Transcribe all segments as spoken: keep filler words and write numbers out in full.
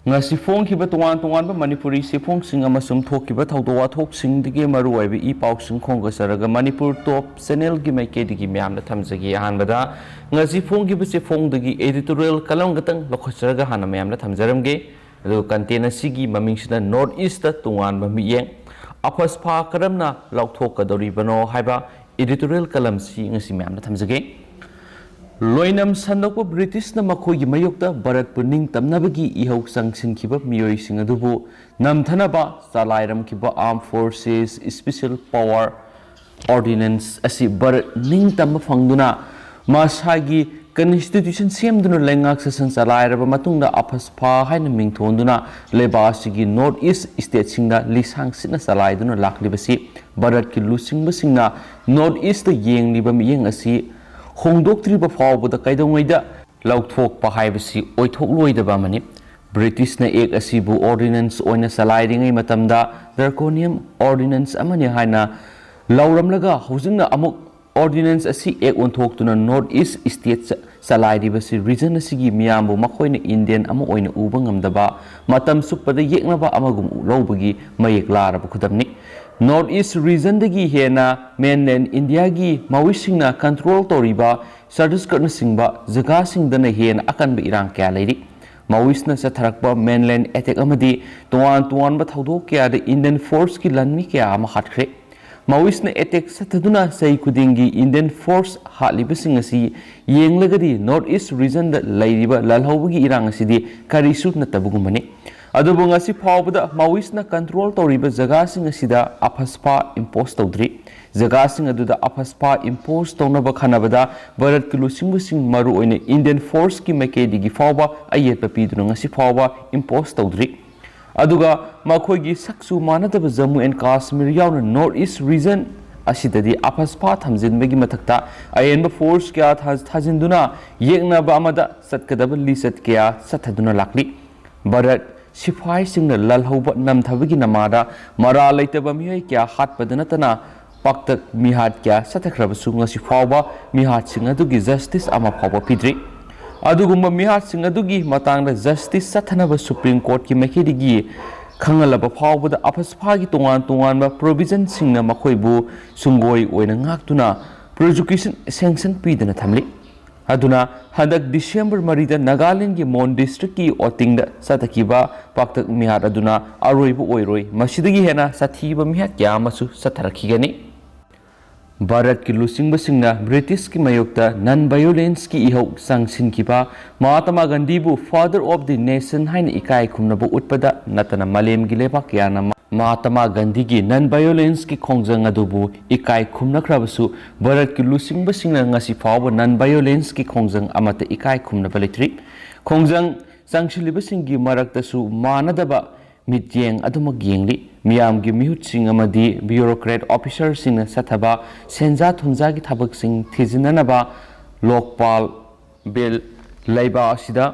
ꯉꯁꯤ ꯐꯣꯡꯈꯤꯕ ꯇꯣꯉꯥꯟ ꯇꯣꯉꯥꯟꯕ ꯃꯅꯤꯄꯨꯔꯤ ꯆꯦꯐꯣꯡꯁꯤꯡ ꯑꯃꯁꯨꯡ ꯊꯣꯛꯈꯤꯕ ꯊꯧꯗꯣꯛ ꯋꯥꯊꯣꯛꯁꯤꯡꯗꯒꯤ ꯃꯔꯨꯑꯣꯏꯕ ꯏ ꯄꯥꯎꯁꯤꯡ ꯈꯣꯝꯒꯠꯆꯔꯒ ꯃꯅꯤꯄꯨꯔ ꯇꯣꯞ ꯆꯦꯅꯦꯜꯒꯤ ꯃꯥꯏꯀꯩꯗꯒꯤ ꯃꯌꯥꯝꯗ ꯊꯝꯖꯒꯦ꯫ ꯑꯍꯥꯟꯕꯗ ꯉꯁꯤ ꯐꯣꯡꯈꯤꯕ ꯆꯦꯐꯣꯡꯗꯒꯤ editorial column ꯈꯛꯇꯪ ꯂꯧꯈꯠꯆꯔꯒ ꯍꯥꯟꯅ ꯃꯌꯥꯝꯗ ꯊꯝꯖꯔꯝꯒꯦ꯫ ꯑꯗꯨꯒ content ꯑꯁꯤꯒꯤ ꯃꯃꯤꯡꯁꯤꯅ North East ꯇ ꯇꯣꯉꯥꯟꯕ ꯃꯤꯠꯌꯦꯡ, ꯑꯐꯁꯐꯥ ꯀꯔꯝꯅ ꯂꯥꯎꯊꯣꯛꯀꯗꯧꯔꯤꯕꯅꯣ ꯍꯥꯏꯕ editorial column ꯁꯤ ꯉꯁꯤ ꯃꯌꯥꯝꯗ ꯊꯝꯖꯒꯦ꯫ ꯂꯣꯏꯅꯝ ꯁꯟꯗꯣꯛꯄ ꯕ꯭ꯔꯤꯇꯤꯁꯅ ꯃꯈꯣꯏꯒꯤ ꯃꯥꯌꯣꯛꯇ ꯚꯥꯔꯠꯄꯨ ꯅꯤꯡꯇꯝꯅꯕꯒꯤ ꯏꯍꯧ ꯆꯪꯁꯤꯟꯈꯤꯕ ꯃꯤꯑꯣꯏꯁꯤꯡ ꯑꯗꯨꯕꯨ ꯅꯝꯊꯅꯕ ꯆꯂꯥꯏꯔꯝꯈꯤꯕ Armed Forces Special Power Ordinance ꯑꯁꯤ ꯚꯥꯔꯠ ꯅꯤꯡꯇꯝꯕ ꯐꯪꯗꯨꯅ ꯃꯁꯥꯒꯤ constitution ꯁꯦꯝꯗꯨꯅ ꯂꯩꯉꯥꯛ ꯁꯥꯁꯟ ꯆꯂꯥꯏꯔꯕ ꯃꯇꯨꯡꯗ ꯑꯐꯁꯐꯥ ꯍꯥꯏꯅ ꯃꯤꯡꯊꯣꯟꯗꯨꯅ ꯂꯩꯕꯥꯛ ꯑꯁꯤꯒꯤ North East state ꯁꯤꯡꯗ ꯂꯤꯁꯥꯡ ꯁꯤꯠꯅ ꯆꯂꯥꯏꯗꯨꯅ ꯂꯥꯛꯂꯤꯕꯁꯤ ꯚꯥꯔꯠꯀꯤ ꯂꯨꯆꯤꯡꯕꯁꯤꯡꯅ North East ꯇ ꯌꯦꯡꯂꯤꯕ ꯃꯤꯠꯌꯦꯡ ꯑꯁꯤ ꯍꯣꯡꯗꯣꯛꯇ꯭ꯔꯤꯕ ꯐꯥꯎꯕꯗ ꯀꯩꯗꯧꯉꯩꯗ ꯂꯧꯊꯣꯛꯄ ꯍꯥꯏꯕꯁꯤ ꯑꯣꯏꯊꯣꯛꯂꯣꯏꯗꯕ ꯑꯃꯅꯤ꯫ ꯕ꯭ꯔꯤꯇꯤꯁꯅ act ꯑꯁꯤꯕꯨ ordinance ꯑꯣꯏꯅ ꯆꯂꯥꯏꯔꯤꯉꯩ ꯃꯇꯝꯗ draconian ordinance ꯑꯃꯅꯤ ꯍꯥꯏꯅ ꯂꯧꯔꯝꯂꯒ ꯍꯧꯖꯤꯛꯅ ꯑꯃꯨꯛ ordinance ꯑꯁꯤ act ꯑꯣꯟꯊꯣꯛꯇꯨꯅ North East state ꯆ-, ꯆꯂꯥꯏꯔꯤꯕꯁꯤ region ꯑꯁꯤꯒꯤ ꯃꯤꯌꯥꯝꯕꯨ ꯃꯈꯣꯏꯅ Indian ꯑꯃ ꯑꯣꯏꯅ ꯎꯕ ꯉꯝꯗꯕ, ꯃꯇꯝ ꯆꯨꯞꯄꯗ ꯌꯦꯛꯅꯕ ꯑꯃꯒꯨꯝ ꯂꯧꯕꯒꯤ ꯃꯌꯦꯛ ꯂꯥꯔꯕ ꯈꯨꯗꯝꯅꯤ꯫ North East region ꯗꯒꯤ ꯍꯦꯟꯅ mainland India ꯒꯤ Maoist ꯁꯤꯡꯅ control ꯇꯧꯔꯤꯕ ꯆꯇꯤꯁꯒꯔꯅꯆꯤꯡꯕ ꯖꯒꯥꯁꯤꯡꯗꯅ ꯍꯦꯟꯅ ꯑꯀꯟꯕ ꯏꯔꯥꯡ ꯀꯌꯥ ꯂꯩꯔꯤ꯫ Maoist ꯅ ꯆꯠꯊꯔꯛꯄ mainland attack ꯑꯃꯗꯤ ꯇꯣꯉꯥꯟ ꯇꯣꯉꯥꯟꯕ ꯊꯧꯗꯣꯛ ꯀꯌꯥꯗ Indian force ꯀꯤ ꯂꯥꯟꯃꯤ ꯀꯌꯥ ꯑꯃ ꯍꯥꯠꯈ꯭ꯔꯦ꯫ Maoist ꯅ attack ꯆꯠꯊꯗꯨꯅ ꯆꯍꯤ ꯈꯨꯗꯤꯡꯒꯤ Indian force ꯍꯥꯠꯂꯤꯕꯁꯤꯡ ꯑꯁꯤ ꯌꯦꯡꯂꯒꯗꯤ North East region ꯗ ꯂꯩꯔꯤꯕ ꯂꯥꯜꯍꯧꯕꯒꯤ ꯏꯔꯥꯡ ꯑꯁꯤꯗꯤ ꯀꯔꯤꯁꯨ ꯅꯠꯇꯕꯒꯨꯝꯕꯅꯤ꯫ ꯑꯗꯨꯕꯨ ꯉꯁꯤ ꯐꯥꯎꯕꯗ Maoist ꯅ control ꯇꯧꯔꯤꯕ ꯖꯒꯥꯁꯤꯡ ꯑꯁꯤꯗ ꯑꯐꯁꯐꯥ impose ꯇꯧꯗ꯭ꯔꯤ꯫ ꯖꯒꯥꯁꯤꯡ ꯑꯗꯨꯗ ꯑꯐꯁꯐꯥ impose ꯇꯧꯅꯕ ꯈꯟꯅꯕꯗ ꯚꯥꯔꯠꯀꯤ ꯂꯨꯆꯤꯡꯕꯁꯤꯡ, ꯃꯔꯨꯑꯣꯏꯅ Indian force ꯀꯤ ꯃꯥꯏꯀꯩꯗꯒꯤ ꯐꯥꯎꯕ ꯑꯌꯦꯠꯄ ꯄꯤꯗꯨꯅ ꯉꯁꯤ ꯐꯥꯎꯕ impose ꯇꯧꯗ꯭ꯔꯤ꯫ ꯑꯗꯨꯒ ꯃꯈꯣꯏꯒꯤ ꯁꯛꯆꯨ ꯃꯥꯟꯅꯗꯕ Jammu and Kashmir ꯌꯥꯎꯅ North East region ꯑꯁꯤꯗꯗꯤ ꯑꯐꯁꯐꯥ ꯊꯝꯖꯤꯟꯕꯒꯤ ꯃꯊꯛꯇ ꯑꯍꯦꯟꯕ force ꯀꯌꯥ ꯊꯥ-, ꯊꯥꯖꯤꯟꯗꯨꯅ ꯌꯦꯛꯅꯕ ꯑꯃꯗ ꯆꯠꯀꯗꯕ ꯂꯤꯆꯠ ꯀꯌꯥ ꯆꯠꯊꯗꯨꯅ ꯂꯥꯛꯂꯤ꯫ ꯚꯥꯔꯠ ꯁꯤꯐꯥꯏꯁꯤꯡꯅ ꯂꯥꯜꯍꯧꯕ ꯅꯝꯊꯕꯒꯤ ꯅꯃꯥꯗ ꯃꯔꯥꯜ ꯂꯩꯇꯕ ꯃꯤꯑꯣꯏ ꯀꯌꯥ ꯍꯥꯠꯄꯗ ꯅꯠꯇꯅ ꯄꯥꯛꯇꯛ ꯃꯤꯍꯥꯠ ꯀꯌꯥ ꯆꯠꯊꯈ꯭ꯔꯕꯁꯨ ꯉꯁꯤ ꯐꯥꯎꯕ ꯃꯤꯍꯥꯠꯁꯤꯡ ꯑꯗꯨꯒꯤ justice ꯑꯃ ꯐꯥꯎꯕ ꯄꯤꯗ꯭ꯔꯤ꯫ ꯑꯗꯨꯒꯨꯝꯕ ꯃꯤꯍꯥꯠꯁꯤꯡ ꯑꯗꯨꯒꯤ ꯃꯇꯥꯡꯗ ꯖꯁꯇꯤꯁ ꯆꯠꯊꯅꯕ ꯁꯨꯄ꯭ꯔꯤꯝ ꯀꯣꯔꯠꯀꯤ ꯃꯥꯏꯀꯩꯗꯒꯤ ꯈꯪꯍꯜꯂꯕ ꯐꯥꯎꯕꯗ ꯑꯐꯁꯐꯥꯒꯤ ꯇꯣꯉꯥꯟ ꯇꯣꯉꯥꯟꯕ ꯄ꯭ꯔꯣꯚꯤꯖꯟꯁꯤꯡꯅ ꯃꯈꯣꯏꯕꯨ ꯁꯨꯡꯒꯣꯏ ꯑꯣꯏꯅ ꯉꯥꯛꯇꯨꯅ ꯄ꯭ꯔꯣꯁꯤꯀ꯭ꯌꯨꯁꯟ ꯁꯦꯡꯁꯟ ꯄꯤꯗꯅ ꯊꯝꯂꯤ꯫ ꯑꯗꯨꯅ ꯍꯟꯗꯛ ꯗꯤꯁꯦꯝꯕꯔ ꯃꯔꯤꯗ ꯅꯥꯒꯥꯂꯦꯟꯒꯤ ꯃꯣꯟ ꯗꯤꯁꯇ꯭ꯔꯤꯛꯀꯤ ꯑꯣꯇꯤꯡꯗ ꯆꯠꯊꯈꯤꯕ ꯄꯥꯛꯇꯛ ꯃꯤꯍꯥꯠ ꯑꯗꯨꯅ ꯑꯔꯣꯏꯕ ꯑꯣꯏꯔꯣꯏ꯫ ꯃꯁꯤꯗꯒꯤ ꯍꯦꯟꯅ ꯁꯥꯊꯤꯕ ꯃꯤꯍꯥꯠ ꯀꯌꯥ ꯑꯃꯁꯨ ꯆꯠꯊꯔꯛꯈꯤꯒꯅꯤ꯫ ꯚꯥꯔꯠꯀꯤ ꯂꯨꯆꯤꯡꯕꯁꯤꯡꯅ ꯕ꯭ꯔꯤꯇꯤꯁꯀꯤ ꯃꯥꯌꯣꯛꯇ ꯅꯟ ꯚꯥꯏꯑꯣꯂꯦꯟꯁꯀꯤ ꯏꯍꯧ ꯆꯪꯁꯤꯟꯈꯤꯕ ꯃꯍꯥꯇꯃꯥ ꯒꯥꯟꯙꯤꯕꯨ Father of the Nation ꯍꯥꯏꯅ ꯏꯀꯥꯏ ꯈꯨꯝꯅꯕ ꯎꯠꯄꯗ ꯅꯠꯇꯅ ꯃꯥꯂꯦꯝꯒꯤ ꯂꯩꯕꯥꯛ ꯀꯌꯥꯅ ꯃꯍꯥꯇꯃꯥ ꯒꯥꯟꯙꯤꯒꯤ ꯅꯟ ꯚꯥꯏꯑꯣꯂꯦꯟꯁꯀꯤ ꯈꯣꯡꯖꯪ ꯑꯗꯨꯕꯨ ꯏꯀꯥꯏ ꯈꯨꯝꯅꯈ꯭ꯔꯕꯁꯨ, ꯚꯥꯔꯠꯀꯤ ꯂꯨꯆꯤꯡꯕꯁꯤꯡꯅ ꯉꯁꯤ ꯐꯥꯎꯕ ꯅꯟ ꯚꯥꯏꯑꯣꯂꯦꯟꯁꯀꯤ ꯈꯣꯡꯖꯪ ꯑꯃꯠꯇ ꯏꯀꯥꯏ ꯈꯨꯝꯅꯕ ꯂꯩꯇ꯭ꯔꯤ꯫ ꯈꯣꯡꯖꯪ ꯆꯪꯁꯤꯜꯂꯤꯕꯁꯤꯡꯒꯤ ꯃꯔꯛꯇꯁꯨ ꯃꯥꯟꯅꯗꯕ ꯃꯤꯠꯌꯦꯡ ꯑꯗꯨꯃꯛ ꯌꯦꯡꯂꯤ꯫ ꯃꯤꯌꯥꯝꯒꯤ ꯃꯤꯍꯨꯠꯁꯤꯡ ꯑꯃꯗꯤ ꯕ꯭ꯌꯨꯔꯣꯀ꯭ꯔꯦꯠ ꯑꯣꯐꯤꯁꯔꯁꯤꯡꯅ ꯆꯠꯊꯕ ꯁꯦꯟꯖꯥ ꯊꯨꯝꯖꯥꯒꯤ ꯊꯕꯛꯁꯤꯡ ꯊꯤꯖꯤꯟꯅꯅꯕ ꯂꯣꯛꯄꯥꯜ ꯕꯤꯜ ꯂꯩꯕꯥꯛ ꯑꯁꯤꯗ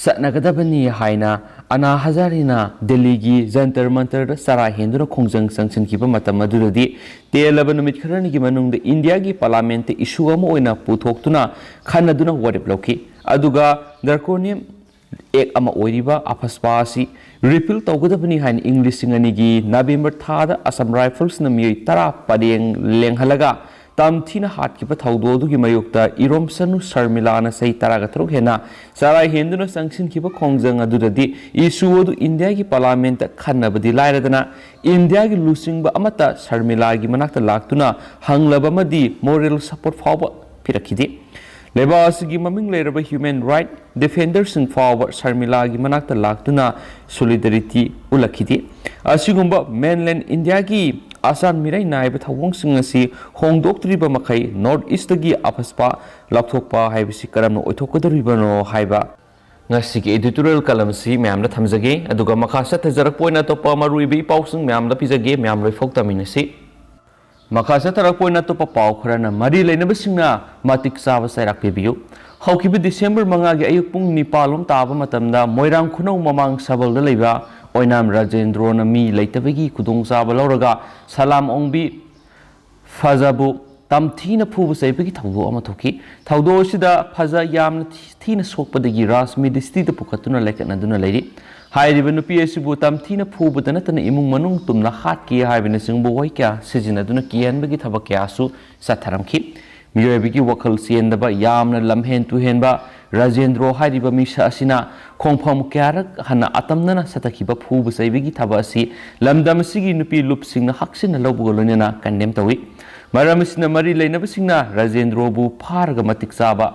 ꯆꯠꯅꯒꯗꯕꯅꯤ ꯍꯥꯏꯅ ꯑꯅꯥ ꯍꯖꯥꯔꯤꯅ ꯗꯦꯜꯂꯤꯒꯤ ꯖꯟꯇꯔ ꯃꯟꯇꯔꯗ ꯆꯔꯥ ꯍꯦꯟꯗꯨꯅ ꯈꯣꯡꯖꯪ ꯆꯪꯁꯤꯟꯈꯤꯕ ꯃꯇꯝ ꯑꯗꯨꯗꯗꯤ, ꯇꯦꯜꯂꯕ ꯅꯨꯃꯤꯠ ꯈꯔꯅꯤꯒꯤ ꯃꯅꯨꯡꯗ ꯏꯟꯗꯤꯌꯥꯒꯤ ꯄꯥꯔꯂꯥꯃꯦꯟꯠꯇ ꯏꯁꯨ ꯑꯃ ꯑꯣꯏꯅ ꯄꯨꯊꯣꯛꯇꯨꯅ ꯈꯟꯅꯗꯨꯅ ꯋꯥꯔꯦꯞ ꯂꯧꯈꯤ꯫ ꯑꯗꯨꯒ ꯗ꯭ꯔꯀꯣꯅꯤꯌꯝ ꯑꯦꯛ ꯑꯃ ꯑꯣꯏꯔꯤꯕ ꯑꯐꯁꯄꯥ ꯑꯁꯤ ꯔꯤꯄꯤꯜ ꯇꯧꯒꯗꯕꯅꯤ ꯍꯥꯏꯅ ꯏꯪ ꯂꯤꯁꯤꯡ ꯑꯅꯤꯒꯤ ꯅꯕꯦꯝꯕꯔ ꯊꯥꯗ ꯑꯁꯥꯝ ꯔꯥꯏꯐꯜꯁꯅ ꯃꯤꯑꯣꯏ ꯇꯔꯥ ꯄꯔꯦꯡ ꯂꯦꯡꯍꯜꯂꯒ ꯇꯝꯊꯤꯅ ꯍꯥꯠꯈꯤꯕ ꯊꯧꯗꯣꯛ ꯑꯗꯨꯒꯤ ꯃꯥꯌꯣꯛꯇ ꯏꯔꯣꯝꯁꯅꯨ ꯁꯔꯃꯤꯂꯥꯅ ꯆꯍꯤ ꯇꯔꯥꯒ ꯇꯔꯨꯛ ꯍꯦꯟꯅ ꯆꯔꯥ ꯍꯦꯟꯗꯨꯅ ꯆꯪꯁꯤꯟꯈꯤꯕ ꯈꯣꯡꯖꯪ ꯑꯗꯨꯗꯗꯤ ꯏꯁꯨ ꯑꯗꯨ ꯏꯟꯗꯤꯌꯥꯒꯤ ꯄꯥꯔꯂꯥꯃꯦꯟꯠꯇ ꯈꯟꯅꯕꯗꯤ ꯂꯥꯏꯔꯗꯅ, ꯏꯟꯗꯤꯌꯥꯒꯤ ꯂꯨꯆꯤꯡꯕ ꯑꯃꯠꯇ ꯁꯔꯃꯤꯂꯥꯒꯤ ꯃꯅꯥꯛꯇ ꯂꯥꯛꯇꯨꯅ ꯍꯪꯂꯕ ꯑꯃꯗꯤ ꯃꯣꯔꯦꯜ ꯁꯄꯣꯔꯠ ꯐꯥꯎꯕ ꯄꯤꯔꯛꯈꯤꯗꯦ꯫ ꯂꯩꯕꯥꯛ ꯑꯁꯤꯒꯤ ꯃꯃꯤꯡ ꯂꯩꯔꯕ ꯍ꯭ꯌꯨꯃꯦꯟ ꯔꯥꯏꯠ ꯗꯤꯐꯦꯟꯗꯔꯁꯤꯡ ꯐꯥꯎꯕ ꯁꯔꯃꯤꯂꯥꯒꯤ ꯃꯅꯥꯛꯇ ꯂꯥꯛꯇꯨꯅ ꯁꯣꯂꯤꯗꯥꯔꯤꯇꯤ ꯎꯠꯂꯛꯈꯤꯗꯦ꯫ ꯑꯁꯤꯒꯨꯝꯕ ꯃꯦꯟꯂꯦꯟ ꯏꯟꯗꯤꯌꯥꯒꯤ ꯑꯆꯥꯟ ꯃꯤꯔꯥꯏ ꯅꯥꯏꯕ ꯊꯧꯑꯣꯡꯁꯤꯡ ꯑꯁꯤ ꯍꯣꯡꯗꯣꯛꯇ꯭ꯔꯤꯕ ꯃꯈꯩ ꯅꯣꯔꯠ ꯏꯁꯇꯒꯤ ꯑꯐꯁꯄꯥ ꯂꯥꯎꯊꯣꯛꯄ ꯍꯥꯏꯕꯁꯤ ꯀꯔꯝꯅ ꯑꯣꯏꯊꯣꯛꯀꯗꯧꯔꯤꯕꯅꯣ ꯍꯥꯏꯕ ꯉꯁꯤꯒꯤ editorial column ꯑꯁꯤ ꯃꯌꯥꯝꯗ ꯊꯝꯖꯒꯦ꯫ ꯑꯗꯨꯒ ꯃꯈꯥ ꯆꯠꯊꯖꯔꯛꯄ ꯑꯣꯏꯅ ꯑꯇꯣꯞꯄ ꯃꯔꯨꯑꯣꯏꯕ ꯏ ꯄꯥꯎꯁꯤꯡ ꯃꯌꯥꯝꯗ ꯄꯤꯖꯒꯦ꯫ ꯃꯌꯥꯝ ꯂꯣꯏꯐꯥꯎ ꯇꯥꯃꯤꯟꯅꯁꯤ꯫ ꯃꯈꯥ ꯆꯠꯊꯔꯛꯄ ꯑꯣꯏꯅ ꯑꯇꯣꯞꯄ ꯄꯥꯎ ꯈꯔꯅ ꯃꯔꯤ ꯂꯩꯅꯕꯁꯤꯡꯅ ꯃꯇꯤꯛ ꯆꯥꯕ ꯆꯩꯔꯥꯛ ꯄꯤꯕꯤꯌꯨ꯫ ꯍꯧꯈꯤꯕ ꯗꯤꯁꯦꯝꯕꯔ ꯃꯉꯥꯒꯤ ꯑꯌꯨꯛ ꯄꯨꯡ ꯅꯤꯄꯥꯜ ꯂꯣꯝ ꯇꯥꯕ ꯃꯇꯝꯗ ꯃꯣꯏꯔꯥꯡ ꯈꯨꯅꯧ ꯃꯃꯥꯡ ꯁꯕꯜꯗ ꯂꯩꯕ ꯑꯣꯏꯅꯥꯝ ꯔꯥꯖꯦꯟꯗ꯭ꯔꯣꯅ ꯃꯤ ꯂꯩꯇꯕꯒꯤ ꯈꯨꯗꯣꯡꯆꯥꯕ ꯂꯧꯔꯒ ꯁꯂꯥꯝ ꯑꯣꯡꯕꯤ ꯐꯖꯕꯨ ꯇꯝꯊꯤꯅ ꯐꯨꯕ ꯆꯩꯕꯒꯤ ꯊꯧꯗꯣꯛ ꯑꯃ ꯊꯣꯛꯈꯤ꯫ ꯊꯧꯗꯣꯛ ꯑꯁꯤꯗ ꯐꯖ ꯌꯥꯝꯅ ꯊꯤ-, ꯊꯤꯅ ꯁꯣꯛꯄꯗꯒꯤ ꯔꯥꯖ ꯃꯤꯗꯤꯁꯇꯤꯗ ꯄꯨꯈꯠꯇꯨꯅ ꯂꯩꯈꯠꯅꯗꯨꯅ ꯂꯩꯔꯤ꯫ ꯍꯥꯏꯔꯤꯕ ꯅꯨꯄꯤ ꯑꯁꯤꯕꯨ ꯇꯝꯊꯤꯅ ꯐꯨꯕꯗ ꯅꯠꯇꯅ ꯏꯃꯨꯡ ꯃꯅꯨꯡ ꯇꯨꯝꯅ ꯍꯥꯠꯈꯤ ꯍꯥꯏꯕꯅꯆꯤꯡꯕ ꯋꯥꯍꯩ ꯀꯌꯥ ꯁꯤꯖꯤꯟꯅꯗꯨꯅ ꯀꯤꯍꯟꯕꯒꯤ ꯊꯕꯛ ꯀꯌꯥꯁꯨ ꯆꯠꯊꯔꯝꯈꯤ꯫ ꯃꯤꯑꯣꯏꯕꯒꯤ ꯋꯥꯈꯜ ꯆꯦꯟꯗꯕ, ꯌꯥꯝꯅ ꯂꯝꯍꯦꯟ ꯇꯨꯍꯦꯟꯕ ꯔꯥꯖꯦꯟꯗ꯭ꯔꯣ ꯍꯥꯏꯔꯤꯕ ꯃꯤꯁꯛ ꯑꯁꯤꯅ ꯈꯣꯡꯐꯝ ꯀꯌꯥꯔꯛ ꯍꯟꯅ ꯑꯇꯝꯅꯅ ꯆꯠꯊꯈꯤꯕ ꯐꯨꯕ ꯆꯩꯕꯒꯤ ꯊꯕꯛ ꯑꯁꯤ ꯂꯝꯗꯝ ꯑꯁꯤꯒꯤ ꯅꯨꯄꯤ ꯂꯨꯞꯁꯤꯡꯅ ꯍꯛꯆꯤꯟꯅ ꯂꯧꯕꯒ ꯂꯣꯏꯅꯅ ꯀꯟꯗꯦꯝ ꯇꯧꯏ꯫ ꯃꯔꯝ ꯑꯁꯤꯅ ꯃꯔꯤ ꯂꯩꯅꯕꯁꯤꯡꯅ ꯔꯥꯖꯦꯟꯗ꯭ꯔꯣꯕꯨ ꯐꯥꯔꯒ ꯃꯇꯤꯛ ꯆꯥꯕ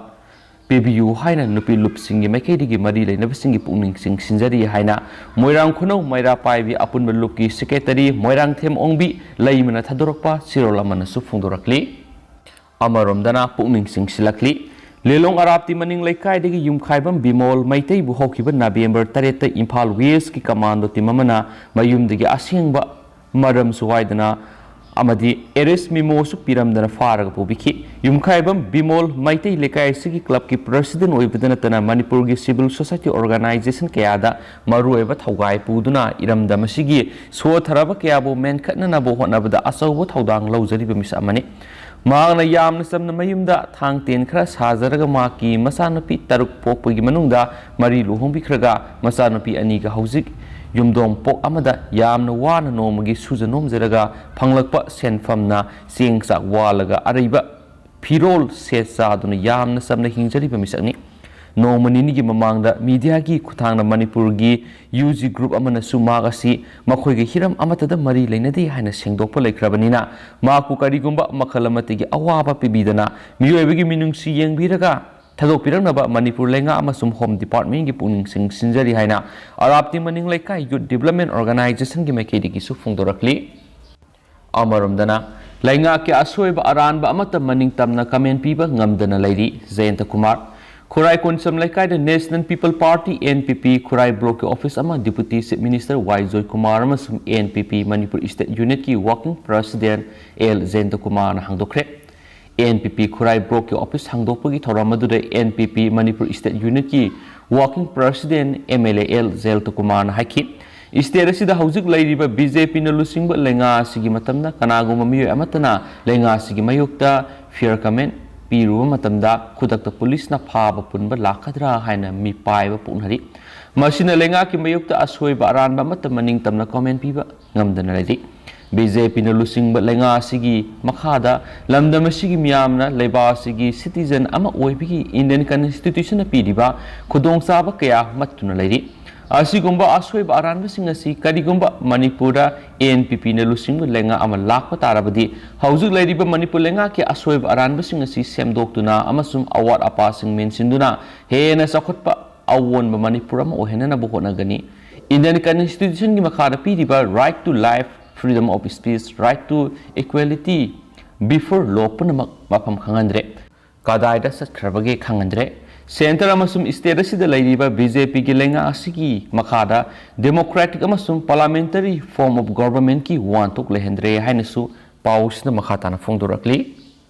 ꯄꯤꯕꯤꯌꯨ ꯍꯥꯏꯅ ꯅꯨꯄꯤ ꯂꯨꯞꯁꯤꯡꯒꯤ ꯃꯥꯏꯀꯩꯗꯒꯤ ꯃꯔꯤ ꯂꯩꯅꯕꯁꯤꯡꯒꯤ ꯄꯨꯛꯅꯤꯡ ꯆꯤꯡꯁꯤꯟꯖꯔꯤ ꯍꯥꯏꯅ ꯃꯣꯏꯔꯥꯡ ꯈꯨꯅꯧ ꯃꯩꯔꯥ ꯄꯥꯏꯕꯤ ꯑꯄꯨꯟꯕ ꯂꯨꯞꯀꯤ ꯁꯦꯀ꯭ꯔꯦꯇꯔꯤ ꯃꯣꯏꯔꯥꯡꯊꯦꯝ ꯑꯣꯡꯕꯤ ꯂꯩꯃꯅ ꯊꯥꯗꯣꯔꯛꯄ ꯆꯦꯔꯣꯜ ꯑꯃꯅꯁꯨ ꯐꯣꯡꯗꯣꯔꯛꯂꯤ꯫ ꯑꯃꯔꯣꯝꯗꯅ ꯄꯨꯛꯅꯤꯡ ꯆꯤꯡꯁꯤꯜꯂꯛꯂꯤ꯫ ꯂꯤꯂꯣꯡ ꯑꯔꯥꯞꯇꯤ ꯃꯅꯤꯡ ꯂꯩꯀꯥꯏꯗꯒꯤ ꯌꯨꯝꯈꯥꯏꯕꯝ ꯕꯤꯃꯣꯜ ꯃꯩꯇꯩꯕꯨ ꯍꯧꯈꯤꯕ ꯅꯕꯦꯝꯕꯔ ꯇꯔꯦꯠꯇ ꯏꯝꯐꯥꯜ ꯋꯦꯁꯀꯤ ꯀꯃꯥꯟꯗꯣ ꯇꯤꯝ ꯑꯃꯅ ꯃꯌꯨꯝꯗꯒꯤ ꯑꯁꯦꯡꯕ ꯃꯔꯝꯁꯨ ꯍꯥꯏꯗꯅ ꯑꯃꯗꯤ ꯑꯦꯔꯦꯁ ꯃꯤꯃꯣꯁꯨ ꯄꯤꯔꯝꯗꯅ ꯐꯥꯔꯒ ꯄꯨꯕꯤꯈꯤ꯫ ꯌꯨꯝꯈꯥꯏꯕꯝ ꯕꯤꯃꯣꯜ ꯃꯩꯇꯩ ꯂꯩꯀꯥꯏ ꯑꯁꯤꯒꯤ ꯀ꯭ꯂꯕꯀꯤ ꯄ꯭ꯔꯁꯤꯗꯦꯟ ꯑꯣꯏꯕꯗ ꯅꯠꯇꯅ ꯃꯅꯤꯄꯨꯔꯒꯤ ꯁꯤꯚꯤꯜ ꯁꯣꯁꯥꯏꯇꯤ ꯑꯣꯔꯒꯅꯥꯏꯖꯦꯁꯟ ꯀꯌꯥꯗ ꯃꯔꯨꯑꯣꯏꯕ ꯊꯧꯒꯥꯏ ꯄꯨꯗꯨꯅ ꯏꯔꯝꯗꯝ ꯑꯁꯤꯒꯤ ꯁꯣꯊꯔꯕ ꯀꯌꯥꯕꯨ ꯃꯦꯟꯈꯠꯅꯅꯕ ꯍꯣꯠꯅꯕꯗ ꯑꯆꯧꯕ ꯊꯧꯗꯥꯡ ꯂꯧꯖꯔꯤꯕ ꯃꯤꯁꯛ ꯑꯃꯅꯤ꯫ ꯃꯍꯥꯛꯅ ꯌꯥꯝꯅ ꯆꯝꯅ ꯃꯌꯨꯝꯗ ꯊꯥꯡ ꯇꯦꯟ ꯈꯔ ꯁꯥꯖꯔꯒ ꯃꯍꯥꯛꯀꯤ ꯃꯆꯥꯅꯨꯄꯤ ꯇꯔꯨꯛ ꯄꯣꯛꯄꯒꯤ ꯃꯅꯨꯡꯗ ꯃꯔꯤ ꯂꯨꯍꯣꯡꯕꯤꯈ꯭ꯔꯒ ꯃꯆꯥꯅꯨꯄꯤ ꯑꯅꯤꯒ ꯍꯧꯖꯤꯛ ꯌꯨꯝꯗꯣꯡ ꯄꯣꯛ ꯑꯃꯗ ꯌꯥꯝꯅ ꯋꯥꯅ ꯅꯣꯡꯃꯒꯤ ꯁꯨꯖ ꯅꯣꯝꯖꯔꯒ ꯐꯪꯂꯛꯄ ꯁꯦꯟꯐꯝꯅ ꯆꯦꯡ ꯆꯥꯛ ꯋꯥꯜꯂꯒ ꯑꯔꯩꯕ ꯐꯤꯔꯣꯜ ꯁꯦꯠ ꯆꯥꯗꯨꯅ ꯌꯥꯝꯅ ꯆꯝꯅ ꯍꯤꯡꯖꯔꯤꯕ ꯃꯤꯁꯛꯅꯤ꯫ ꯅꯣꯡꯃ ꯅꯤꯅꯤꯒꯤ ꯃꯃꯥꯡꯗ ꯃꯤꯗꯤꯌꯥꯒꯤ ꯈꯨꯠꯊꯥꯡꯗ ꯃꯅꯤꯄꯨꯔꯒꯤ ꯌꯨ ꯖꯤ ꯒ꯭ꯔꯨꯞ ꯑꯃꯅꯁꯨ ꯃꯍꯥꯛ ꯑꯁꯤ ꯃꯈꯣꯏꯒ ꯍꯤꯔꯝ ꯑꯃꯠꯇꯗ ꯃꯔꯤ ꯂꯩꯅꯗꯦ ꯍꯥꯏꯅ ꯁꯦꯡꯗꯣꯛꯄ ꯂꯩꯈ꯭ꯔꯕꯅꯤꯅ ꯃꯍꯥꯛꯄꯨ ꯀꯔꯤꯒꯨꯝꯕ ꯃꯈꯜ ꯑꯃꯠꯇꯒꯤ ꯑꯋꯥꯕ ꯄꯤꯕꯤꯗꯅ ꯃꯤꯑꯣꯏꯕꯒꯤ ꯃꯤꯅꯨꯡꯁꯤ ꯌꯦꯡꯕꯤꯔꯒ ꯊꯥꯗꯣꯛꯄꯤꯔꯛꯅꯕ ꯃꯅꯤꯄꯨꯔ ꯂꯩꯉꯥꯛ ꯑꯃꯁꯨꯡ ꯍꯣꯝ ꯗꯤꯄꯥꯔꯠꯃꯦꯟꯒꯤ ꯄꯨꯛꯅꯤꯡ ꯆꯤꯡꯁꯤꯟꯖꯔꯤ ꯍꯥꯏꯅ ꯑꯔꯥꯞꯇꯤ ꯃꯅꯤꯡ ꯂꯩꯀꯥꯏ ꯌꯨꯠ ꯗꯤꯕ꯭ꯂꯞꯃꯦꯟ ꯑꯣꯔꯒꯅꯥꯏꯖꯦꯁꯟꯒꯤ ꯃꯥꯏꯀꯩꯗꯒꯤꯁꯨ ꯐꯣꯡꯗꯣꯔꯛꯂꯤ꯫ ꯑꯃꯔꯣꯝꯗꯅ ꯂꯩꯉꯥꯛꯀꯤ ꯑꯁꯣꯏꯕ ꯑꯔꯥꯟꯕ ꯑꯃꯠꯇ ꯃꯅꯤꯡ ꯇꯝꯅ ꯀꯃꯦꯟ ꯄꯤꯕ ꯉꯝꯗꯅ ꯂꯩꯔꯤ꯫ ꯖꯌꯟꯇ ꯀꯨꯃꯥꯔ꯫ ꯈꯨꯔꯥꯏ ꯀꯣꯟꯁꯝ ꯂꯩꯀꯥꯏꯗ national people party, N P P, Khurai ꯕ꯭ꯂꯣꯛꯀꯤ ꯑꯣꯐꯤꯁ ꯑꯃ deputy chief minister Y Joykumar ꯑꯃꯁꯨꯡ N P P Manipur state ꯌꯨꯅꯤꯠꯀꯤ ꯋꯥꯔꯀꯤꯡ ꯄ꯭ꯔꯁꯤꯗꯦꯟ ꯑꯦꯜ ꯖꯌꯟꯇ ꯀꯨꯃꯥꯔꯅ ꯍꯥꯡꯗꯣꯛꯈ꯭ꯔꯦ꯫ ꯑꯦꯟ ꯄꯤ ꯄꯤ ꯈꯨꯔꯥꯏ ꯕ꯭ꯂꯣꯛꯀꯤ ꯑꯣꯐꯤꯁ ꯍꯥꯡꯗꯣꯛꯄꯒꯤ ꯊꯧꯔꯝ ꯑꯗꯨꯗ N P P Manipur state ꯌꯨꯅꯤꯠꯀꯤ working president M L A L Jayanta ꯀꯨꯃꯥꯔꯅ ꯍꯥꯏꯈꯤ, ꯁ꯭ꯇꯦꯠ ꯑꯁꯤꯗ ꯍꯧꯖꯤꯛ ꯂꯩꯔꯤꯕ ꯕꯤ ꯖꯦ ꯄꯤꯅ ꯂꯨꯆꯤꯡꯕ ꯂꯩꯉꯥꯛ ꯑꯁꯤꯒꯤ ꯃꯇꯝꯗ ꯀꯅꯥꯒꯨꯝꯕ ꯃꯤꯑꯣꯏ ꯑꯃꯠꯇꯅ ꯂꯩꯉꯥꯛ ꯑꯁꯤꯒꯤ ꯃꯥꯌꯣꯛꯇ ꯐꯤꯌꯔ ꯀꯃꯦꯟ ꯄꯤꯔꯨꯕ ꯃꯇꯝꯗ ꯈꯨꯗꯛꯇ ꯄꯨꯂꯤꯁꯅ ꯐꯥꯕ ꯄꯨꯟꯕ ꯂꯥꯛꯀꯗ꯭ꯔꯥ ꯍꯥꯏꯅ ꯃꯤꯄꯥꯏꯕ ꯄꯣꯛꯅꯔꯤ꯫ ꯃꯁꯤꯅ ꯂꯩꯉꯥꯛꯀꯤ ꯃꯥꯌꯣꯛꯇ ꯑꯁꯣꯏꯕ ꯑꯔꯥꯟꯕ ꯑꯃꯠꯇ ꯃꯅꯤꯡ ꯇꯝꯅ ꯀꯃꯦꯟ ꯄꯤꯕ ꯉꯝꯗꯅ ꯂꯩꯔꯤ꯫ ꯕꯤ ꯖꯦ ꯄꯤꯅ ꯂꯨꯆꯤꯡꯕ ꯂꯩꯉꯥꯛ ꯑꯁꯤꯒꯤ ꯃꯈꯥꯗ ꯂꯝꯗꯝ ꯑꯁꯤꯒꯤ ꯃꯤꯌꯥꯝꯅ ꯂꯩꯕꯥꯛ ꯑꯁꯤꯒꯤ ꯁꯤꯇꯤꯖꯟ ꯑꯃ ꯑꯣꯏꯕꯒꯤ ꯏꯟꯗꯤꯌꯟ ꯀꯟꯁꯇꯤꯇ꯭ꯌꯨꯁꯟꯅ ꯄꯤꯔꯤꯕ ꯈꯨꯗꯣꯡꯆꯥꯕ ꯀꯌꯥ ꯃꯠꯇꯨꯅ ꯂꯩꯔꯤ꯫ ꯑꯁꯤꯒꯨꯝꯕ ꯑꯁꯣꯏꯕ ꯑꯔꯥꯟꯕꯁꯤꯡ ꯑꯁꯤ ꯀꯔꯤꯒꯨꯝꯕ ꯃꯅꯤꯄꯨꯔꯗ ꯑꯦ ꯑꯦꯟ ꯄꯤ ꯄꯤꯅ ꯂꯨꯆꯤꯡꯕ ꯂꯩꯉꯥꯛ ꯑꯃ ꯂꯥꯛꯄ ꯇꯥꯔꯕꯗꯤ, ꯍꯧꯖꯤꯛ ꯂꯩꯔꯤꯕ ꯃꯅꯤꯄꯨꯔ ꯂꯩꯉꯥꯛꯀꯤ ꯑꯁꯣꯏꯕ ꯑꯔꯥꯟꯕꯁꯤꯡ ꯑꯁꯤ ꯁꯦꯝꯗꯣꯛꯇꯨꯅ ꯑꯃꯁꯨꯡ ꯑꯋꯥꯠ ꯑꯄꯥꯁꯤꯡ ꯃꯦꯟꯁꯤꯟꯗꯨꯅ ꯍꯦꯟꯅ ꯆꯥꯎꯈꯠꯄ ꯑꯑꯣꯟꯕ ꯃꯅꯤꯄꯨꯔ ꯑꯃ ꯑꯣꯏꯍꯟꯅꯅꯕ ꯍꯣꯠꯅꯒꯅꯤ꯫ ꯏꯟꯗꯤꯌꯟ ꯀꯟꯁꯇꯤꯇ꯭ꯌꯨꯁꯟꯒꯤ ꯃꯈꯥꯗ ꯄꯤꯔꯤꯕ right to life, freedom of speech, right to equality before law ꯄꯨꯝꯅꯃꯛ ꯃꯐꯝ ꯈꯪꯍꯟꯗ꯭ꯔꯦ꯫ ꯀꯗꯥꯏꯗ ꯆꯠꯈ꯭ꯔꯕꯒꯦ ꯈꯪꯍꯟꯗ꯭ꯔꯦ꯫ ꯁꯦꯟꯇꯔ ꯑꯃꯁꯨꯡ ꯁ꯭ꯇꯦꯠ ꯑꯁꯤꯗ ꯂꯩꯔꯤꯕ ꯕꯤ ꯖꯦ ꯄꯤꯒꯤ ꯂꯩꯉꯥꯛ ꯑꯁꯤꯒꯤ ꯃꯈꯥꯗ ꯗꯦꯃꯣꯀ꯭ꯔꯦꯇꯤꯛ ꯑꯃꯁꯨꯡ ꯄꯥꯔꯂꯥꯃꯦꯟꯇꯔꯤ ꯐꯣꯔꯝ ꯑꯣꯐ ꯒꯣꯚꯔꯟꯃꯦꯟꯠꯀꯤ ꯋꯥꯍꯟꯊꯣꯛ ꯂꯩꯍꯟꯗ꯭ꯔꯦ ꯍꯥꯏꯅꯁꯨ ꯄꯥꯎꯁꯤꯗ ꯃꯈꯥ ꯇꯥꯅ ꯐꯣꯡꯗꯣꯔꯛꯂꯤ꯫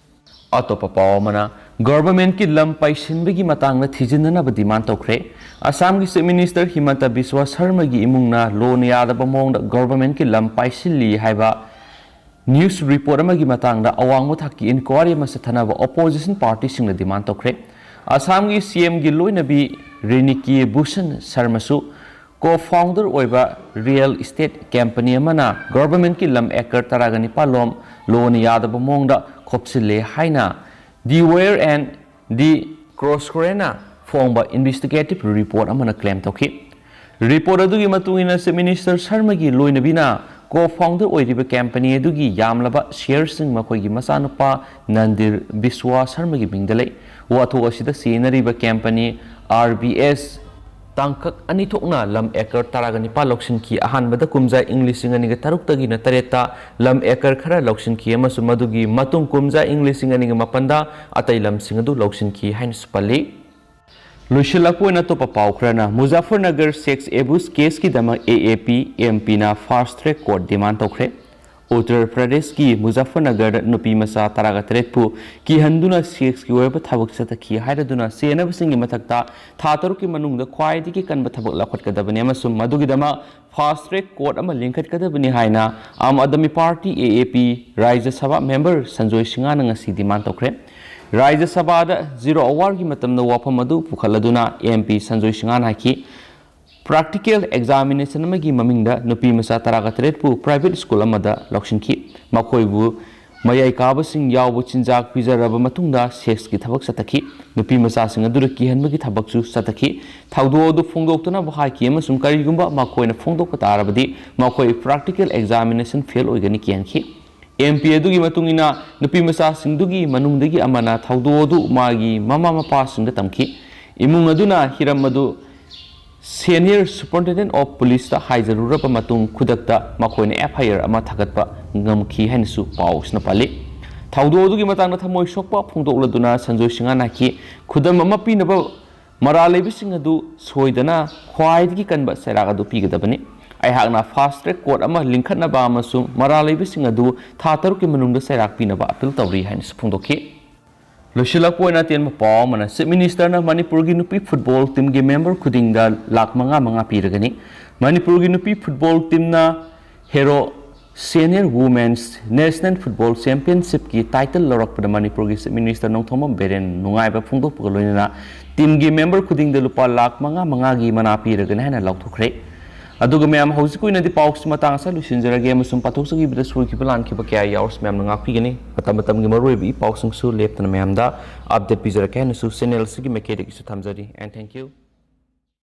ꯑꯇꯣꯞꯄ ꯄꯥꯎ ꯑꯃꯅ, ꯒꯣꯚꯔꯟꯃꯦꯟꯠꯀꯤ ꯂꯝ ꯄꯥꯏꯁꯤꯟꯕꯒꯤ ꯃꯇꯥꯡꯗ ꯊꯤꯖꯤꯟꯅꯅꯕ ꯗꯤꯃꯥꯟ ꯇꯧꯈ꯭ꯔꯦ꯫ ꯑꯁꯥꯝꯒꯤ ꯆꯤꯐ ꯃꯤꯅꯤꯁꯇꯔ ꯍꯤꯃꯟꯇ ꯕꯤꯁ꯭ꯋꯥ ꯁꯔꯃꯒꯤ ꯏꯃꯨꯡꯅ ꯂꯣꯅ ꯌꯥꯗꯕ ꯃꯑꯣꯡꯗ ꯒꯣꯚꯔꯟꯃꯦꯟꯠꯀꯤ ꯂꯝ ꯄꯥꯏꯁꯤꯜꯂꯤ ꯍꯥꯏꯕ ꯅ꯭ꯌꯨꯁ ꯔꯤꯄꯣꯔꯠ ꯑꯃꯒꯤ ꯃꯇꯥꯡꯗ ꯑꯋꯥꯡꯕ ꯊꯥꯛꯀꯤ ꯏꯟꯀ꯭ꯋꯥꯔꯤ ꯑꯃ ꯆꯠꯊꯅꯕ ꯑꯣꯄꯣꯖꯤꯁꯟ ꯄꯥꯔꯇꯤꯁꯤꯡꯅ ꯗꯤꯃꯥꯟ ꯇꯧꯈ꯭ꯔꯦ꯫ ꯑꯁꯥꯝꯒꯤ ꯁꯤ ꯑꯦꯝꯒꯤ ꯂꯣꯏꯅꯕꯤ ꯔꯤꯅꯤꯀꯤ ꯚꯨꯁꯟ ꯁꯔꯃꯁꯨ ꯀꯣ ꯐꯥꯎꯟꯗꯔ ꯑꯣꯏꯕ ꯔꯤꯌꯦꯜ ꯏꯁꯇꯦꯠ ꯀꯝꯄꯅꯤ ꯑꯃꯅ ꯒꯣꯚꯔꯟꯃꯦꯟꯠꯀꯤ ꯂꯝ ꯑꯦꯀꯔ ꯇꯔꯥꯒ ꯅꯤꯄꯥꯜ ꯂꯣꯝ ꯂꯣꯅ ꯌꯥꯗꯕ ꯃꯑꯣꯡꯗ ꯈꯣꯞꯆꯤꯜꯂꯦ ꯍꯥꯏꯅ ꯗꯤ ꯋꯦꯌꯔ ꯑꯦꯟ ꯗꯤ ꯀ꯭ꯔꯣꯁꯀ꯭ꯔꯦꯅ ꯐꯣꯡꯕ ꯏꯟꯚꯦꯁꯇꯤꯒꯦꯇꯤꯚ ꯔꯤꯄꯣꯔꯠ ꯑꯃꯅ ꯀ꯭ꯂꯦꯝ ꯇꯧꯈꯤ꯫ ꯔꯤꯄꯣꯔꯠ ꯑꯗꯨꯒꯤ ꯃꯇꯨꯡ ꯏꯟꯅ, ꯆꯤꯐ ꯃꯤꯅꯤꯁꯇꯔ ꯁꯔꯃꯒꯤ ꯂꯣꯏꯅꯕꯤꯅ ꯀꯣ ꯐꯥꯎꯟꯗꯔ ꯑꯣꯏꯔꯤꯕ ꯀꯝꯄꯅꯤ ꯑꯗꯨꯒꯤ ꯌꯥꯝꯂꯕ ꯁꯤꯌꯔꯁꯤꯡ ꯃꯈꯣꯏꯒꯤ ꯃꯆꯥꯅꯨꯄꯥ ꯅꯟꯗꯤꯔ ꯕꯤꯁ꯭ꯋꯥ ꯁꯔꯃꯒꯤ ꯃꯤꯡꯗ ꯂꯩ꯫ ꯋꯥꯊꯣꯛ ꯑꯁꯤꯗ ꯆꯦꯟꯅꯔꯤꯕ ꯀꯝꯄꯅꯤ ꯑꯥꯔ ꯕꯤ ꯑꯦꯁ ꯇꯥꯡꯀꯛ ꯑꯅꯤ ꯊꯣꯛꯅ ꯂꯝ ꯑꯦꯀꯔ ꯇꯔꯥꯒ ꯅꯤꯄꯥꯜ ꯂꯧꯁꯤꯟꯈꯤ꯫ ꯑꯍꯥꯟꯕꯗ ꯀꯨꯝꯖꯥ ꯏꯪ ꯂꯤꯁꯤꯡ ꯑꯅꯤꯒ ꯇꯔꯨꯛꯇꯒꯤꯅ ꯇꯔꯦꯠꯇ ꯂꯝ ꯑꯦꯀꯔ ꯈꯔ ꯂꯧꯁꯤꯟꯈꯤ ꯑꯃꯁꯨꯡ ꯃꯗꯨꯒꯤ ꯃꯇꯨꯡ ꯀꯨꯝꯖꯥ ꯏꯪ ꯂꯤꯁꯤꯡ ꯑꯅꯤꯒ ꯃꯥꯄꯟꯗ ꯑꯇꯩ ꯂꯝꯁꯤꯡ ꯑꯗꯨ ꯂꯧꯁꯤꯟꯈꯤ ꯍꯥꯏꯅꯁꯨ ꯄꯜꯂꯤ꯫ ꯂꯣꯏꯁꯤꯜꯂꯛꯄ ꯑꯣꯏꯅ ꯑꯇꯣꯞꯄ ꯄꯥꯎ ꯈꯔꯅ, ꯃꯨꯖꯥꯐꯔꯅꯒꯔ ꯁꯦꯛꯁ ꯑꯦꯕ꯭ꯌꯨꯁ ꯀꯦꯁꯀꯤꯗꯃꯛ ꯑꯦ ꯑꯦ ꯄꯤ ꯑꯦꯝ ꯄꯤꯅ ꯐꯥꯁꯠ ꯇ꯭ꯔꯦꯛ ꯀꯣꯔꯠ ꯗꯤꯃꯥꯟ ꯇꯧꯈ꯭ꯔꯦ꯫ ꯎꯠꯇꯔ ꯄ꯭ꯔꯗꯦꯁꯀꯤ ꯃꯨꯖꯥꯐꯔꯅꯒꯔꯗ ꯅꯨꯄꯤ ꯃꯆꯥ ꯇꯔꯥꯒ ꯇꯔꯦꯠꯄꯨ ꯀꯤꯍꯟꯗꯨꯅ ꯁꯦꯛꯁꯀꯤ ꯑꯣꯏꯕ ꯊꯕꯛ ꯆꯠꯊꯈꯤ ꯍꯥꯏꯔꯗꯨꯅ ꯆꯦꯟꯅꯕꯁꯤꯡꯒꯤ ꯃꯊꯛꯇ ꯊꯥ ꯇꯔꯨꯛꯀꯤ ꯃꯅꯨꯡꯗ ꯈ꯭ꯋꯥꯏꯗꯒꯤ ꯀꯟꯕ ꯊꯕꯛ ꯂꯧꯈꯠꯀꯗꯕꯅꯤ ꯑꯃꯁꯨꯡ ꯃꯗꯨꯒꯤꯗꯃꯛ ꯐꯥꯁ ꯇ꯭ꯔꯦꯛ ꯀꯣꯔꯠ ꯑꯃ ꯂꯤꯡꯈꯠꯀꯗꯕꯅꯤ ꯍꯥꯏꯅ Aam Aadmi party, A A ꯄꯤ, ꯔꯥꯖ꯭ꯌ ꯁꯚꯥ ꯃꯦꯝꯕꯔ ꯁꯟꯖꯣꯏ ꯁꯤꯡꯍꯅ ꯉꯁꯤ ꯗꯤꯃꯥꯟ ꯇꯧꯈ꯭ꯔꯦ꯫ ꯔꯥꯖ꯭ꯌ ꯁꯚꯥꯗ ꯖꯤꯔꯣ ꯑꯋꯥꯔꯒꯤ ꯃꯇꯝꯗ ꯋꯥꯐꯝ ꯑꯗꯨ ꯄꯨꯈꯠꯂꯗꯨꯅ ꯑꯦꯝ ꯄꯤ ꯁꯟꯖꯣꯏ ꯁꯤꯡꯍꯅ ꯍꯥꯏꯈꯤ, ꯄ꯭ꯔꯥꯛꯇꯤꯀꯦꯜ ꯑꯦꯛꯖꯥꯃꯤꯅꯦꯁꯟ ꯑꯃꯒꯤ ꯃꯃꯤꯡꯗ ꯅꯨꯄꯤ ꯃꯆꯥ ꯇꯔꯥꯒ ꯇꯔꯦꯠꯄꯨ ꯄ꯭ꯔꯥꯏꯚꯦꯠ ꯁ꯭ꯀꯨꯜ ꯑꯃꯗ ꯂꯧꯁꯤꯟꯈꯤ꯫ ꯃꯈꯣꯏꯕꯨ ꯃꯌꯥꯏ ꯀꯥꯕꯁꯤꯡ ꯌꯥꯎꯕ ꯆꯤꯟꯖꯥꯛ ꯄꯤꯖꯔꯕ ꯃꯇꯨꯡꯗ ꯁꯦꯛꯁꯀꯤ ꯊꯕꯛ ꯆꯠꯊꯈꯤ꯫ ꯅꯨꯄꯤ ꯃꯆꯥꯁꯤꯡ ꯑꯗꯨꯗ ꯀꯤꯍꯟꯕꯒꯤ ꯊꯕꯛꯁꯨ ꯆꯠꯊꯈꯤ꯫ ꯊꯧꯗꯣꯛ ꯑꯗꯨ ꯐꯣꯡꯗꯣꯛꯇꯅꯕ ꯍꯥꯏꯈꯤ ꯑꯃꯁꯨꯡ ꯀꯔꯤꯒꯨꯝꯕ ꯃꯈꯣꯏꯅ ꯐꯣꯡꯗꯣꯛꯄ ꯇꯥꯔꯕꯗꯤ ꯃꯈꯣꯏ ꯄ꯭ꯔꯥꯛꯇꯤꯀꯦꯜ ꯑꯦꯛꯖꯥꯃꯤꯅꯦꯁꯟ ꯐꯦꯜ ꯑꯣꯏꯒꯅꯤ ꯀꯤꯍꯟꯈꯤ꯫ ꯑꯦꯝ ꯄꯤ ꯑꯗꯨꯒꯤ ꯃꯇꯨꯡ ꯏꯟꯅ, ꯅꯨꯄꯤ ꯃꯆꯥꯁꯤꯡꯗꯨꯒꯤ ꯃꯅꯨꯡꯗꯒꯤ ꯑꯃꯅ ꯊꯧꯗꯣꯛ ꯑꯗꯨ ꯃꯥꯒꯤ ꯃꯃꯥ ꯃꯄꯥꯁꯤꯡꯗ ꯇꯝꯈꯤ꯫ ꯏꯃꯨꯡ ꯑꯗꯨꯅ ꯍꯤꯔꯝ ꯑꯗꯨ ꯁꯦꯅꯤꯌꯔ ꯁꯨꯄꯔꯤꯟꯇꯦꯟꯗꯦꯟꯠ ꯑꯣꯐ ꯄꯨꯂꯤꯁꯇ ꯍꯥꯏꯖꯔꯨꯔꯕ ꯃꯇꯨꯡ, ꯈꯨꯗꯛꯇ ꯃꯈꯣꯏꯅ ꯑꯦꯐ ꯑꯥꯏ ꯑꯥꯔ ꯑꯃ ꯊꯥꯒꯠꯄ ꯉꯝꯈꯤ ꯍꯥꯏꯅꯁꯨ ꯄꯥꯎ ꯑꯁꯤꯅ ꯄꯜꯂꯤ꯫ ꯊꯧꯗꯣꯛ ꯑꯗꯨꯒꯤ ꯃꯇꯥꯡꯗ ꯊꯃꯣꯏ ꯁꯣꯛꯄ ꯐꯣꯡꯗꯣꯛꯂꯗꯨꯅ ꯁꯟꯖꯣꯏ ꯁꯤꯡꯍꯅ ꯍꯥꯏꯈꯤ, ꯈꯨꯗꯝ ꯑꯃ ꯄꯤꯅꯕ, ꯃꯔꯥꯜ ꯂꯩꯕꯁꯤꯡ ꯑꯗꯨ ꯁꯣꯏꯗꯅ ꯈ꯭ꯋꯥꯏꯗꯒꯤ ꯀꯟꯕ ꯆꯩꯔꯥꯛ ꯑꯗꯨ ꯄꯤꯒꯗꯕꯅꯤ꯫ ꯑꯩꯍꯥꯛꯅ ꯐꯥꯁ ꯇ꯭ꯔꯦꯛ ꯀꯣꯔꯠ ꯑꯃ ꯂꯤꯡꯈꯠꯅꯕ ꯑꯃꯁꯨꯡ ꯃꯔꯥꯜ ꯂꯩꯕꯁꯤꯡ ꯑꯗꯨ ꯊꯥ ꯇꯔꯨꯛꯀꯤ ꯃꯅꯨꯡꯗ ꯆꯩꯔꯥꯛ ꯄꯤꯅꯕ ꯑꯄꯤꯜ ꯇꯧꯔꯤ ꯍꯥꯏꯅꯁꯨ ꯐꯣꯡꯗꯣꯛꯈꯤ꯫ ꯂꯣꯏꯁꯤꯜꯂꯛꯄ ꯑꯣꯏꯅ ꯑꯇꯦꯟꯕ ꯄꯥꯎ ꯑꯃꯅ, ꯆꯤꯐ ꯃꯤꯅꯤꯁꯇꯔꯅ ꯃꯅꯤꯄꯨꯔꯒꯤ ꯅꯨꯄꯤ ꯐꯨꯠꯕꯣꯜ ꯇꯤꯝꯒꯤ ꯃꯦꯝꯕꯔ ꯈꯨꯗꯤꯡꯗ ꯂꯥꯈ ꯃꯉꯥ ꯃꯉꯥ ꯄꯤꯔꯒꯅꯤ꯫ ꯃꯅꯤꯄꯨꯔꯒꯤ ꯅꯨꯄꯤ ꯐꯨꯠꯕꯣꯜ ꯇꯤꯝꯅ hero senior women's national football ꯆꯦꯝꯄꯤꯌꯟꯁꯤꯞꯀꯤ ꯇꯥꯏꯇꯜ ꯂꯧꯔꯛꯄꯗ ꯃꯅꯤꯄꯨꯔꯒꯤ ꯆꯤꯐ ꯃꯤꯅꯤꯁꯇꯔ ꯅꯣꯡꯊꯣꯝꯕꯝ ꯕꯤꯔꯦꯟ ꯅꯨꯡꯉꯥꯏꯕ ꯐꯣꯡꯗꯣꯛꯄꯒ ꯂꯣꯏꯅꯅ ꯇꯤꯝꯒꯤ ꯃꯦꯝꯕꯔ ꯈꯨꯗꯤꯡꯗ ꯂꯨꯄꯥ ꯂꯥꯈ ꯃꯉꯥ ꯃꯉꯥꯒꯤ ꯃꯅꯥ ꯄꯤꯔꯒꯅꯤ ꯍꯥꯏꯅ ꯂꯥꯎꯊꯣꯛꯈ꯭ꯔꯦ꯫ ꯑꯗꯨꯒ ꯃꯌꯥꯝ, ꯍꯧꯖꯤꯛꯀꯤ ꯑꯣꯏꯅꯗꯤ ꯄꯥꯎꯁꯤ ꯃꯇꯥꯡ ꯑꯁꯤꯗ ꯂꯣꯏꯁꯤꯟꯖꯔꯒꯦ ꯑꯃꯁꯨꯡ ꯄꯥꯊꯣꯛꯆꯈꯤꯕꯗ ꯁꯣꯏꯈꯤꯕ ꯂꯥꯟꯈꯤꯕ ꯀꯌꯥ ꯌꯥꯎꯔꯁꯨ ꯃꯌꯥꯝꯅ ꯉꯥꯛꯄꯤꯒꯅꯤ꯫ ꯃꯇꯝ ꯃꯇꯝꯒꯤ ꯃꯔꯨꯑꯣꯏꯕ ꯏ ꯄꯥꯎꯁꯤꯡꯁꯨ ꯂꯦꯞꯇꯅ ꯃꯌꯥꯝꯗ ꯑꯞꯗꯦꯠ ꯄꯤꯖꯔꯛꯀꯦ ꯍꯥꯏꯅꯁꯨ ꯆꯦꯅꯦꯜ ꯑꯁꯤꯒꯤ ꯃꯥꯏꯀꯩꯗꯒꯤꯁꯨ ꯊꯝꯖꯔꯤ꯫ And thank you.